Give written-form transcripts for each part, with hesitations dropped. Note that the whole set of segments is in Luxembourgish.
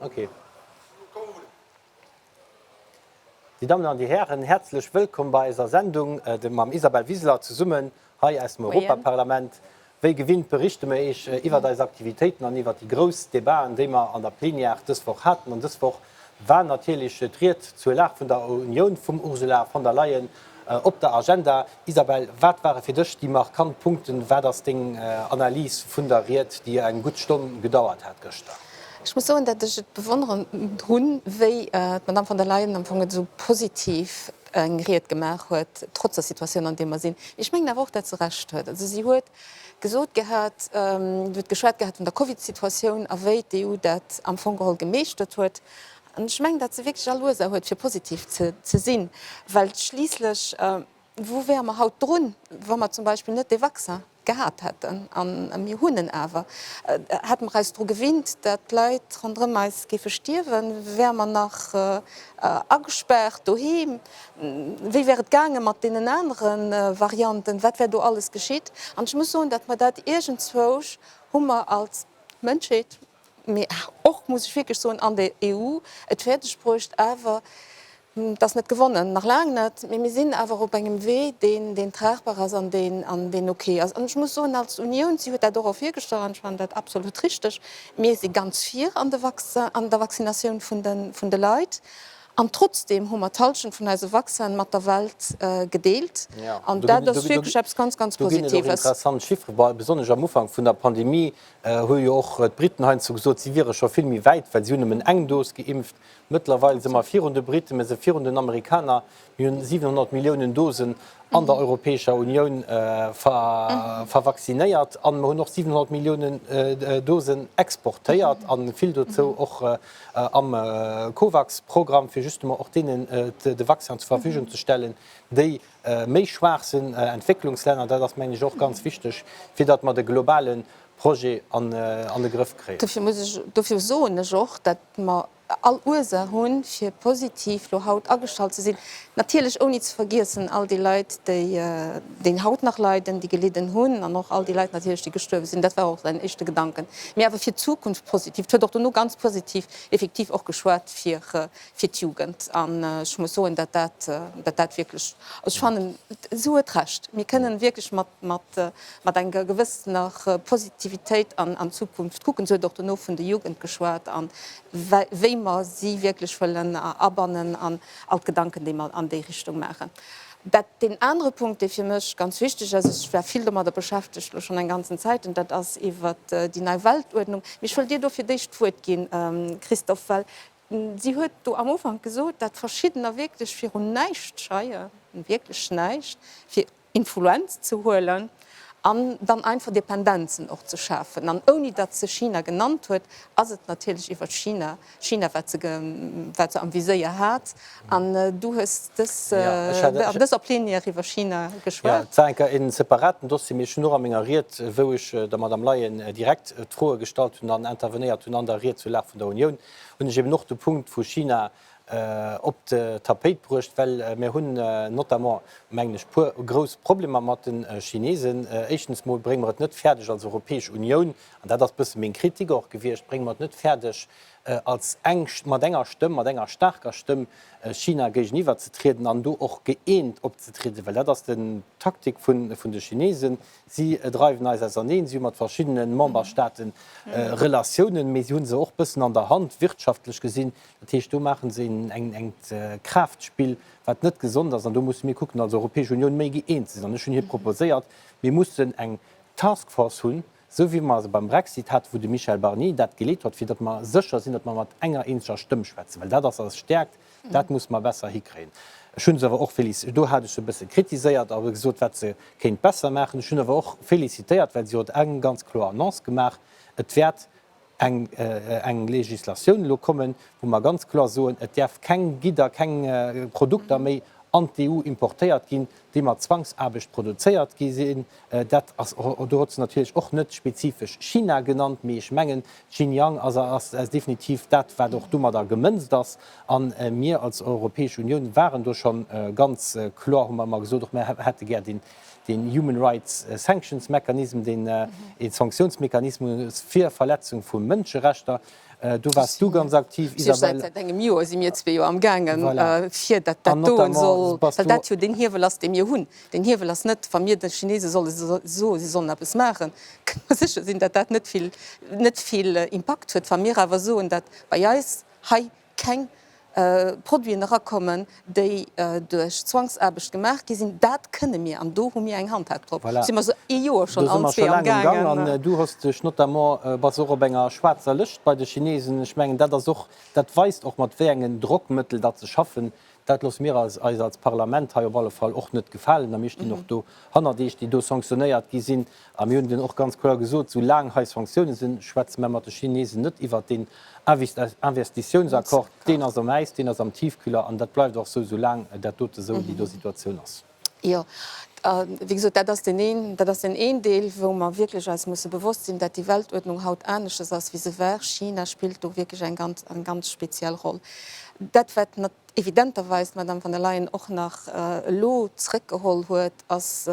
Ok. Dir Dammen an Dir Hären, häerzlech wëllkomm bei eiser Sendung mam Isabel Wiseler zesummen hei aus dem Europaparlament. Wéi gewinnt berichte mer Iech iwwert eis Aktivitéiten an iwwert déi grouss Debaten, déi mer an der Plenière dës Woch haten. An dës Woch war natierlech d'Ried zur Lag vun der Unioun vum Ursula von der Leyen op der Agenda. Isabel, wat ware fir dech déi markant Punkten? Wat ass deng Analys vun der Ried, déi eng gutt Stonn gedauert hat gëschter? Ech muss soen, datt ech et bewonneren hunn, wéi d'Madame von der Leyen am Fong et esou positiv eng Ried gemaach huet, trotz der Situatioun, an deer mer sinn. Mee ech mengen awer och, datt se Recht huet. Also si huet gesot gehat, huet geschwat gehat vun der Covid-Situatioun a wéi d'EU dat am Fong geholl gemeeschtert huet. An ech mengen, datt se wierklech all Ursaach huet, fir positiv ze sinn, well schliisslech, wou wäre mer haut drun, wa mer zum Beispill net dee Vaccin gehat hätten? A mir hunn en awer. Hätte mer eis dru gewinnt, datt d'Leit ronderëm eis géife stierwen? Wäre mer nach agespaart doheem? Wéi wär et gaange mat deenen anere Varianten? Wat wär do alles geschitt? An ech muss soen, datt mer dat iergendzwousch hu mer als Mënschheet, mee och, muss ech wierklech soen, an der EU et fäerdeg bruecht, awer, et ass net gewonnen, nach laang net, mee mir sinn awer op engem Wee, deen, deen tragbar ass an deen, an deen ok ass. An ech muss soen, als Unioun, si huet dat och ervirgestrach, an ech fannen dat absolut richteg, mir si ganz vir an de Vaccin, an der Vaccinatioun vun de, vun de Leit. An trotzdeem hu mer d'Hallschent vun eise Vaccinen mat der Welt gedeelt. An dat ass wierklech eppes ganz, ganz Positives. Do ginn et och interessant Chiffren. Besonnesch am Ufank vun der Pandemie hu jo och d'Briten heiansdo gesot, si wiere scho vill méi wäit, well si hunn nëmmen eng Dos geimpft. Mëttlerweil si mer virun de Briten, mir si virun den Amerikaner. Mir hunn 700 Milliounen Dosen an der Europäescher Unioun vervaccinéiert an mer hunn och 700 Milliounen Dosen exportéiert a vill dozou och am Covax-Programm, fir justement och deenen de Vaccin zur Verfügung ze stellen, déi méi schwaach sinn, Entwécklungslänner. Dat ass, mengen ech, och ganz wichteg, fir datt mer de globale Projet an de Grëff kréien. Dofir muss ech, dofir soen ech och, datt mer all Ursaach hunn, fir positiv lo haut agestallt ze sinn, natierlech ouni ze vergiessen all déi Leit, déi, déi haut nach leiden, déi gelidden hunn, an och all déi Leit natierlech, déi gestuerwe sinn. Dat war och säin éischte Gedanken. Mee awer fir d'Zukunft positiv. Et huet och dono ganz positiv effektiv och geschwat fir, fir d'Jugend. An ech muss soen, datt dat, datt dat wierklech, also ech fannen, si huet Recht, mir kënnen wierklech mat, mat, mat enger gewëssener Positivitéit an, an d'Zukunft kucken. Si huet och dono vun der Jugend geschwat an wéi mer si wierklech wëllen abannen an all d'Gedanken, déi mer an déi Richtung maachen. Dat, deen anere Punkt, dee fir mech ganz wichteg ass, ech war vill domadder beschäftegt elo schonn eng ganzen Zäit, an dat ass iwwert déi nei Weltuerdnung. Mee ech wëll dir do fir d'éischt d'Wuert ginn, Christophe, well si huet do am Ufank gesot, dat Verschiddener wierklech virun näischt scheien, wierklech näischt, fir Influenz ze huelen an dann einfach Dependenzen och ze schafen. An ouni datt se China genannt huet, ass et natierlech iwwer China, China wat se wat se am Viséier hat. An du hues dës an dëser Plenière iwwer China geschwat. Jo, et war eng Kéier e separaten Dossier, mee ech hunn och a menger Ried, wou ech der Madame Leyen direkt d'Froe gestallt hunn an intervenéiert hunn an der Ried zur Lag vun der Unioun, hunn ech eben och de Punkt vu China op d'Tapéit bruecht, well mir hunn notamment, mengen ech, puer grouss Problemer mat de Chinesen. Éischtens mol brénge mer et net fäerdeg als Europäesch Unioun, an dat ass e bësse meng Kritik och gewiescht, brénge mer et net fäerdeg als eng, mat enger Stëmm, mat enger staarker Stëmm China géigeniwwer ze trieden an do och gëeent opzetrieden, well dat ass den Taktik vun de Chinesen. Si dreiwen eis auserneen, si hu mat verschiddene Memberstaaten Relatiounen, mee si hu se och bëssen an der Hand, wirtschaftlech gesinn. Dat heescht, do maache se engt Kraaftspill, wat net gesond ass. An do musse mir kucken, als Europäesch Unioun méi gëeent ze sinn. An ech hunn hir proposéiert, mir mussen eng Task Force hunn, esou wéi mer se beim Brexit haten, wou de Michel Barnier dat geleet huet, fir datt mer sécher sinn, datt mer mat enger eenzeger Stëmm schwätzen, well dat ass eis Stäerkt, dat musse mer besser hikréien. Ech hu se awer och félici-, do hat ech se e bësse kritiséiert a gesot, wat se kéint besser maachen. Ech hunn awer och félicitéiert, well si huet eng ganz kloer Annonce gemaach, Et wäert eng eng Législatioun elo kommen, wou mer ganz kloer soen, et däerf keng Gidder, keng Produkter méi an d'EU importéiert ginn, déi mat Zwangsaarbecht produzéiert gi sinn. Dat ass, do huet se natierlech och net spezifesch China genannt, mee ech mengen, Xinjiang ass ass definitiv dat, wat och domadder gemënzt ass. A mir als Europäesch Unioun waren do scho ganz kloer, hu mer ëmmer gesot, och mir hätte gär deen deen Human Rights Sanctions Mechanism, deen ee Sanktiounsmechanismus fir Verletzung vu Mënscherechter. Do waars du ganz aktiv, Isabelle. Säit engem Joer si mir zwee jo amgaangen, fir datt dat doen soll, well dat jo deen Hiewel ass, dee mir hunn. Deen Hiewel ass net, wa mir de Chinese solle soen, si sollen eppes maachen, kënne mer sécher sinn, datt dat net vill, net vill Impakt huet. Wa mir awer soen, datt bei eis hei keng Produiten erakommen, déi duerch Zwangsaarbecht gemaach gi sinn, dat kënne mir an do hu mir eng Handhab drop. Do si mer ee Joer schonn allen zwee am gaangen. An du hues dech notamment, bass och op enger schwaarzer Lëscht bei de Chinesen. Ech mengen, dat ass och, dat weist och, mat wéi engen Drockmëttel datt se schaffen. Dat loosse mir eis als Parlament hei op alle Fall och net gefalen a mir stinn och do hannert Iech, déi do sanktionéiert gi sinn. A mir hunn den och ganz kloer gesot, sou laang hei Sanktioune sinn, schwätze mer mat de Chinesen net iwwert deen Investitiounsaccord. Deen ass am Äis, deen ass am Tiefkühler an dat bleift och sou, sou laang dat dote sou déi do Situatioun ass. Jo, wéi gesot, dat ass deen een, dat ass deen een Deel, wou mer wierklech eis musse bewosst sinn, dat déi Weltuerdnung haut aneschters ass, wéi se war. China spillt do wierklech eng ganz, eng ganz speziell Roll. Dat, wat nat evidenterweis d'Madame von der Leyen och nach elo zrëckgeholl huet, ass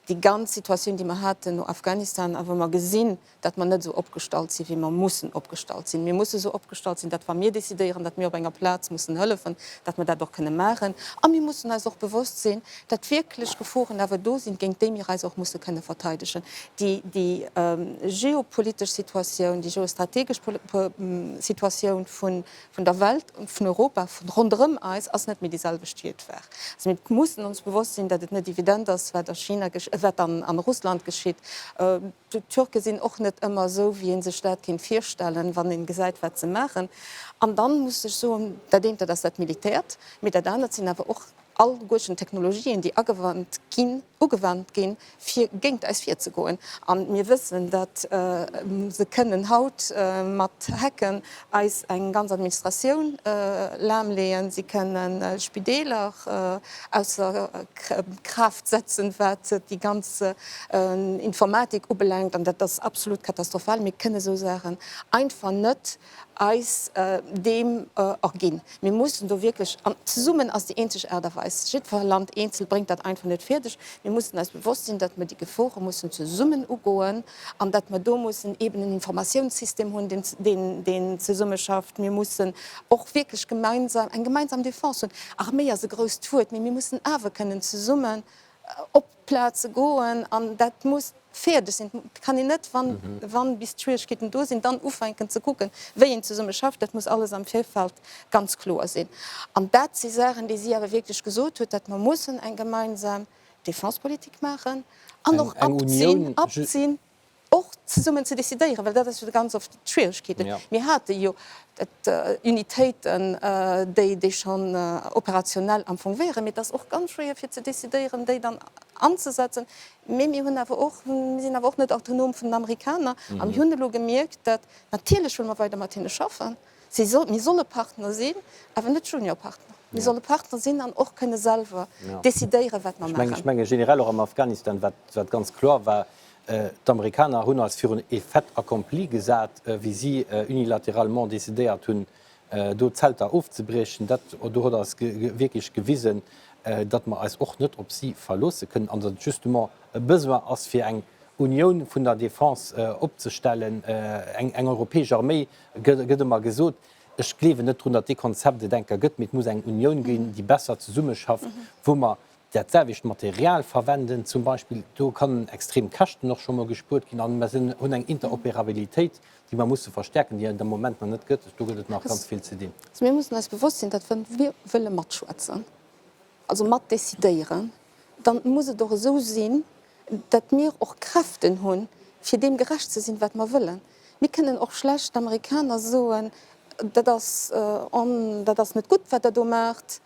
déi ganz Situatioun, déi mer haten no Afghanistan a wou mer gesinn, dat mer net esou opgestallt sinn, wéi mer mussen opgestallt sinn. Mir musse sou opgestallt sinn, dat wa mir décidéieren, dat mir op enger Plaz mussen hëllefen, dat mer dat och kënne maachen. A mir mussen eis och bewosst sinn, dat wierklech Geforen awer do sinn, géint déi mir eis och musse kënne verteidegen. Déi, déi geopolitesch Situatioun, déi geostrategesch Situatioun vun, vun der Welt, vun Europa, vun ronderëm eis ass net méi déi selwecht, wéi et war. Also mir mussen ons bewosst sinn, dat et net evident ass, wat a China, wat an, an Russland geschitt. D'Türke sinn och net ëmmer esou, wéi ee sech dat kéint virstellen, wann ee gesäit, wat se maachen. An dann muss ech soen, dat eent, dat ass dat Militäert, mee dat anert sinn awer och alleguerten Technologien, déi agewannt ginn, ugewannt ginn, fir géint eis virzegoen. A mir wëssen, datt se kënnen haut mat Hacken eis eng ganz Administratioun lahmleeën, si kënnen Spideeler ausser Kraaft setzen, wat déi ganz Informatik ubelaangt, an dat ass absolut katastrophal. Mir kënne esou Saachen einfach net eis deem erginn. Mir mussen do wierklech, an zesummen ass déi eenzeg Aart a Weis, jiddwer Land eenzel bréngt dat einfach net fäerdeg, mir mussen eis bewosst sinn, datt mer déi Gefore mussen zesummen ugoen an datt mer do mussen eeben en Informatiounssystem hunn, deen, deen zesummeschafft. Mir mussen och wierklech gemeinsam, eng gemeinsam Defense hunn. Arméi ass e grousst Wuert, mee mir mussen awer kënnen zesummen op d'Plaze goen an dat muss fäerdeg sinn. Et kann een net, wann, wann bis d'Schwieregkeeten do sinn, dann ufänken ze kucken, wéi een zesumme schafft. Dat muss alles am Virfeld ganz kloer sinn. An dat si Saachen, déi si awer wierklech gesot huet, datt mer mussen eng gemeinsam Defensepolitik maachen an och Eng apt sinn, Unioun. apt sinn, och zesummen ze decidéieren, well dat ass jo ganz oft d'Schwieregkeeten. Mir hate jo Unitéiten, déi déi schonn operationell am Fong wären, mee et ass och ganz schwéier fir ze decidéieren, déi dann anzesetzen. Mee mir hunn awer och, mir sinn awer och net autonom vun den Amerikaner a mir hunn elo gemierkt, dat natierlech wëlle mer weider mat hinne schaffen, si soll, mir solle Partner sinn, awer net Juniorpartner. Mir solle Partner sinn an och kënne selwer decidéieren, wat mer maachen. Ech menge generell och am Afghanistan, wat wat ganz kloer war, D'Amerikaner hunn eis virun e Fait accompli gesat, wéi si unilatéralement decidéiert hunn, do d'Zelter ofzebriechen. Dat do huet eis wierklech gewisen, datt mer eis och net op si verloosse kënnen an datt et justement e Besoin ass, fir eng Unioun vun der Defense opzestellen, eng europäesch Arméi, gëtt ëmmer gesot. Ech gleewen net drun, datt dee Konzept et enker gëtt, mee et muss eng Unioun ginn, déi besser zesummeschafft, wou mer dat selwecht Material verwenden zum Beispill, do kann extrem Käschten och scho mol gespuert ginn an mer sinn, hunn eng Interoperabilitéit, déi mer musse verstärken, déi et am Moment nach net gëtt. Do gëtt et nach ganz vill ze dinn. Also mir mussen eis bewosst sinn, datt wa mir wëlle matschwätzen, also mat decidéieren, dann muss et och esou sinn, datt mir och Kräften hunn, fir deem gerecht ze sinn, wat mer wëllen. Mir kënnen och schlecht den Amerikaner soen, dat ass on, dat ass net gutt, wat Der do maacht,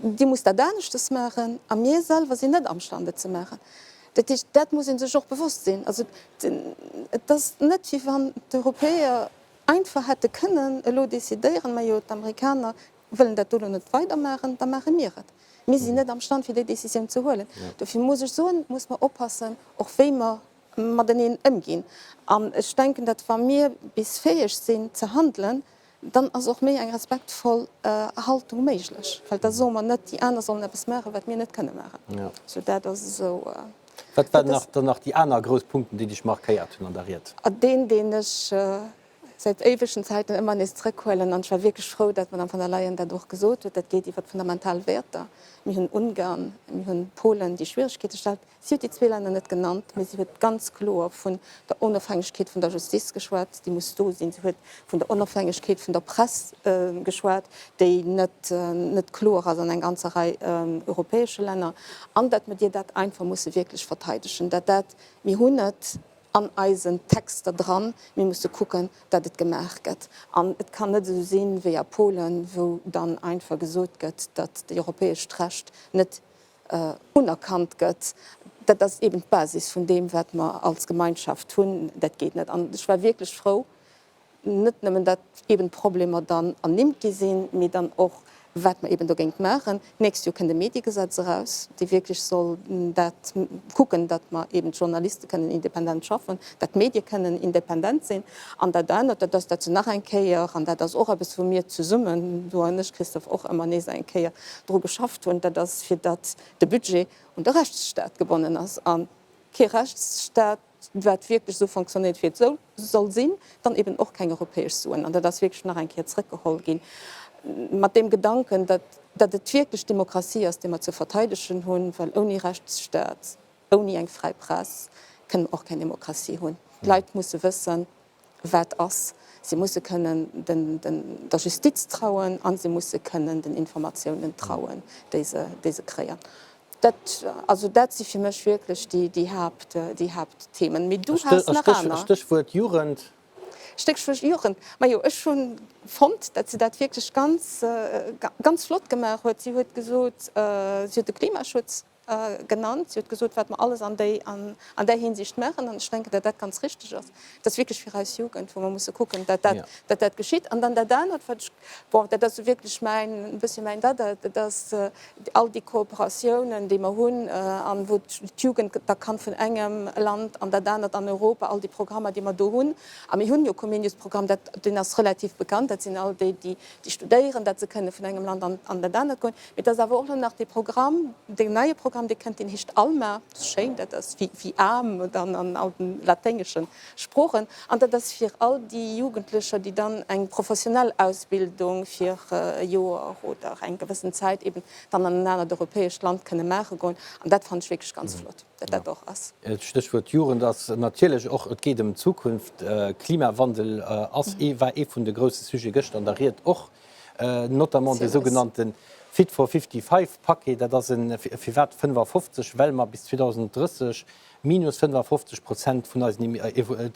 Dir musst dat aneschtes maachen a mir selwer sinn net amstand et ze maachen. Dat heescht, dat muss ee sech och bewosst sinn. Also et ass net, wéi wann d'Europäer einfach hätte kënnen elo decidéieren, majo d'Amerikaner wëllen dat do elo net weidermaachen, da maache mir et. Mir sinn net amstand fir déi Décisioun ze huelen. Dofir muss ech soen, muss mer oppassen, och wéi mer mateneen ëmginn. An ech denken, datt wa mir bis fäeg sinn ze handelen, dann ass och méi eng respektvoll Haltung méiglech, well da soe mer net, déi aner sollen eppes maachen, wat mir net kënne maachen. Sou dat ass esou. Wat waren nach dann nach déi aner grouss Punkten, déi dech markéiert hunn an der Ried? Deen, deen ech. säit éiwegen Zäiten ëmmer nees zrëckhuelen. An ech war wierklech frou, dat d'Madame von der Leyen dat och gesot huet, dat geet iwwer d'fundamental Wäerter. Mir hunn Ungarn, mir hunn Polen, déi Schwierigkeete stellt. Si huet déi zwee Länner net genannt, mee si huet ganz kloer vun der Onofhängegkeet vun der Justiz geschwat, déi muss do sinn. Si huet vun der Onofhängegkeet vun der Press geschwat, déi net net kloer ass an eng ganzer Rei europäesche Länner, an datt mer dir dat einfach musse wierklech verteidegen, datt dat, mir hunn et an eisen Texter dran, mir musse kucken, datt et gemaach gëtt. An et kann net esou sinn, wéi a Polen, wou dann einfach gesot gëtt, datt déi europäescht Recht net unerkannt gëtt. Dat ass eben d'Basis vun deem, wat mer als Gemeinschaft hunn. Dat geet net. An ech war wierklech frou, net nëmmen datt eben d'Problemer dann ernimmt gi sinn, mee dann och, wat mer eben dogéint maachen. D'nächst Joer kënnt e Mediegesetz eraus, dee wierklech soll dat kucken, datt mer eben d'Journaliste kënnen independent schaffen, datt d'Medie kënnen independent sinn. An dat anert, dat ass, datt se nach eng Kéier, an dat ass och eppes, wou mir zesummen, du an ech, Christophe, och ëmmer nees eng Kéier dru geschafft hunn, dat ass, fir datt de Budget un de Rechtsstaat gebonnen ass. A kee Rechtsstaat, wat wierklech esou fonctionnéiert, wéi et soll soll sinn, dann eben och keng europäesch Suen. An dat ass wierklech nach eng Kéier zrëckgeholl ginn, mat deem Gedanken, datt datt et wierklech d'Demokratie ass, déi mer ze verteidegen hunn, well ouni Rechtsstaat, ouni eng fräi Press kënne mer och keng Demokratie hunn. D'Leit musse wëssen, wat ass. Si musse kënnen der Justiz trauen a si musse kënnen den Informatiounen trauen, déi se, déi se kréien. Dat, also dat si fir mech wierklech déi, déi Haapt, déi Haaptthemen. Mee du has nach aner. Stéchwuert Jugend. Stéchwuert Jugend. Majo, ech hu fonnt, datt se dat wierklech ganz, ganz flott gemaach huet. Si huet gesot, si huet de Klimaschutz genannt. Si huet gesot, wat mer alles an déi, an där Hinsicht maachen. An ech denken, datt dat ganz richtig ass. Et ass wierklech fir eis Jugend, wou mer musse kucken, datt dat, datt dat geschitt. An dann dat anert, wat ech, bon, dat ass wierklech mäin, e bëssche mäin Dada, dat ass all déi Kooperatiounen, déi mer hunn an wou d'Jugend da kann vun engem Land an dat anert an Europa, all déi Programmer, déi mer do hunn. A mir hunn jo Comenius-Programm, dat, deen ass relativ bekannt, dat sinn all déi, déi studéieren, datt se kënne vun engem Land an, an dat anert goen. Mee et ass awer och elo nach dee Programm, deen neie Programm, dee kënnt, deen heescht ALMA. Dat ass schéin, dat ass wéi, wéi aarm dann an all den laténgesche Sproochen. An dat ass fir all déi Jugendlecher, déi dann eng professionell Ausbildung fir e Joer oder eng gewëssen Zäit eben dann an en anert europäescht Land kënne maache goen. An dat fannen ech wierklech ganz flott, datt dat och ass. D'Stéchwuert Jugend ass natierlech och, et geet ëm d'Zukunft. Klimawandel ass ee, war ee vun de grousse Sujete gëschter an der Ried och. Notamment dee sougenannte Fit for 55 Paquet, dat ass en, firwat 55, well mer bis 2030 minus 55 Prozent vun eisen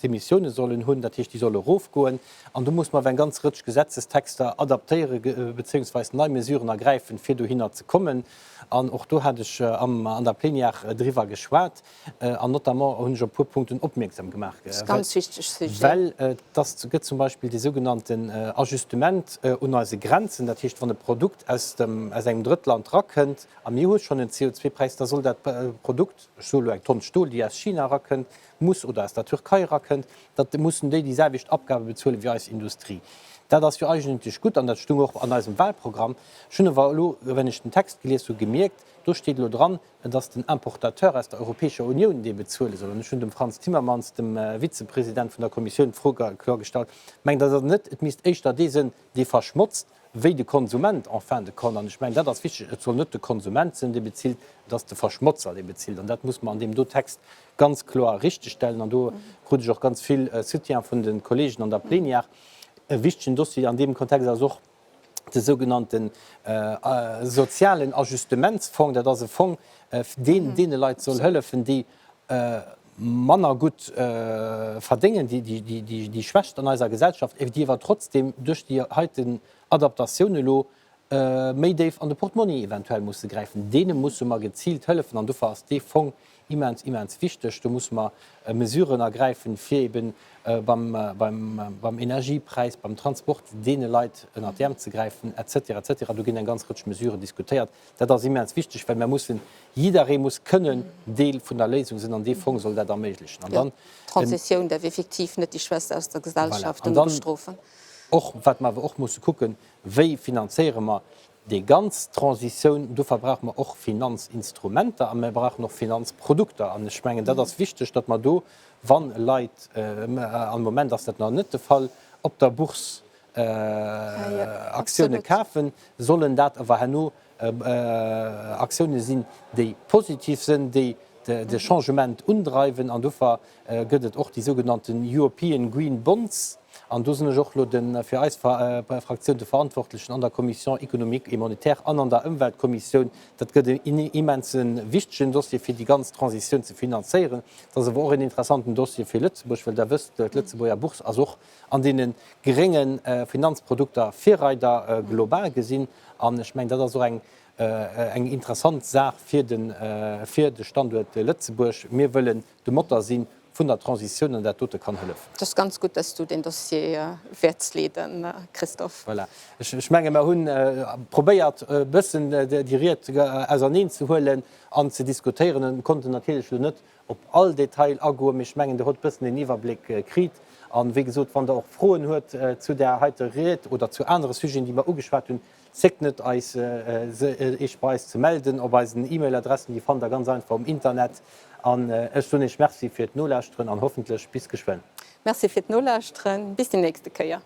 Emissioune sollen hunn, dat heescht déi solle erofgoen. An do muss mer awer eng ganz Rëtsch Gesetzestexter adaptéiere bezéiungsweis nei Mesuren ergräifen, fir dohinner ze kommen. An och do hat ech an der Plénière driwwer geschwat. An notamment hunn ech op e puer Punkten opmierksam gemaach, well et ass, gëtt zum Beispill dee sougenannten Ajustement un eise Grenzen, dat heescht, wann e Produkt aus dem, aus engem Drëttland erakënnt a mir hu schonn en CO2-Präis, da soll dat Produkt, ech soe lo eng Tonn Stol, déi aus China erakënnt, muss, oder aus der Türkei erakënnt, datt mussen déi déi selwecht Abgabe bezuele wéi eis Industrie. Dat ass jo eigentlech gutt an dat stung och an eisem Wahlprogramm. Ech hunn awer elo, wenn ech den Text gelies hu, gemierkt, do steet elo dran, Et ass den Importateur aus der Europäescher Unioun, dee bezuele soll. An ech hunn dem Frans Timmermans, dem Vizepresident vun der Kommissioun, d'Fro kloer gestallt, Mengt Der dann net, et misst éischter dee sënn, dee verschmotzt, wéi de Konsument en fin de compte? An ech mengen, dat ass wichteg, Et soll net de Konsument sënn, dee bezilt, et ass de Verschmotzer, dee bezilt. An dat muss mer an deem do Text ganz kloer richtegstellen. An do krut ech och ganz vill Soutien vun de Kollegen an der Plénière. E wichtegen Dossier an deem Kontext ass och, de sougenannte sozialen Ajustementsfong, dat ass e Fong, deen deene Leit soll hëllefen, déi manner gutt verdéngen, déi Schwächst an eiser Gesellschaft, déi awer trotzdeem duerch déi heiten Adaptatioun elo méi déif an de Portmonni eventuell musse gräifen. Deene musse mer geziilt hëllefen an dofir ass dee Fong immens, immens wichteg. Do musse mer Mesuren ergräifen, fir eben beim Energiepräis, beim Transport deene Leit ënnert d'Äerm ze gräifen, et cetera, et cetera. Do ginn eng ganz Rëtsch Mesuren diskutéiert. Dat ass immens wichteg, well mer mussen, jidderee muss kënnen Deel vun der Léisung sinn an dee Fong soll dat erméiglechen. An dann. D'Transitioun däerf effektiv net déi Schwächst aus der Gesellschaft duerno bestrofen. Och, wat mer awer och musse kucken, Wéi finanzéiere mer Déi ganz Transitioun, dofir brauche mer och Finanzinstrumenter a mir brauchen och Finanzprodukter. An ech mengen, dat ass wichteg, datt mer do, wa Leit, am Moment ass dat nach net de Fall, op der Bourse Aktioune kafen, sollen dat awer herno Aktioune sinn, déi positiv sënn, déi de Changement undreiwen. An dofir gëtt et och déi sougenannten European Green Bonds. An do sinn ech och elo de fir eis Fraktioun de Verantwortlechen an der Commission économique et monétaire an an der Ëmweltkommissioun. Dat gëtt en immense wichtegen Dossier, fir déi ganz Transitioun ze finanzéieren. Dat ass awer och en interessanten Dossier fir Lëtzebuerg, well Der wësst, d'Lëtzebuerger Bourse ass och an deene grénge Finanzprodukter Virreider global gesinn. An ech mengen, dat ass och eng, eng interessant Saach fir de, fir de Standuert Lëtzebuerg. Mir wëllen de Motor si vun der Transitioun an dat dote kann hëllefen. Et ass ganz gutt, dass du deen Dossier wäerts leeden, Christophe. Voilà. Ech menge mer hunn probéiert, e bëssen déi Ried auserneenzehuelen an ze diskutéieren an konnten natierlech elo net op all Detail agoen, mee ech mengen, Der hutt e bëssen een Iwwerbléck kritt. An, wéi gesot, wann Der och Froen huet zu där heiter Ried oder zu anere Sujeten, déi mer ugeschwat hunn, Zéckt net eis Iech bei eis ze melden op eisen E-Mail Adressen, déi fannt der ganz einfach um Internet. An ech soen Iech Merci fir d'Nolauschteren an hoffentlech bis geschwënn. Merci fir d'Nolauschteren, bis déi nächste Kéier.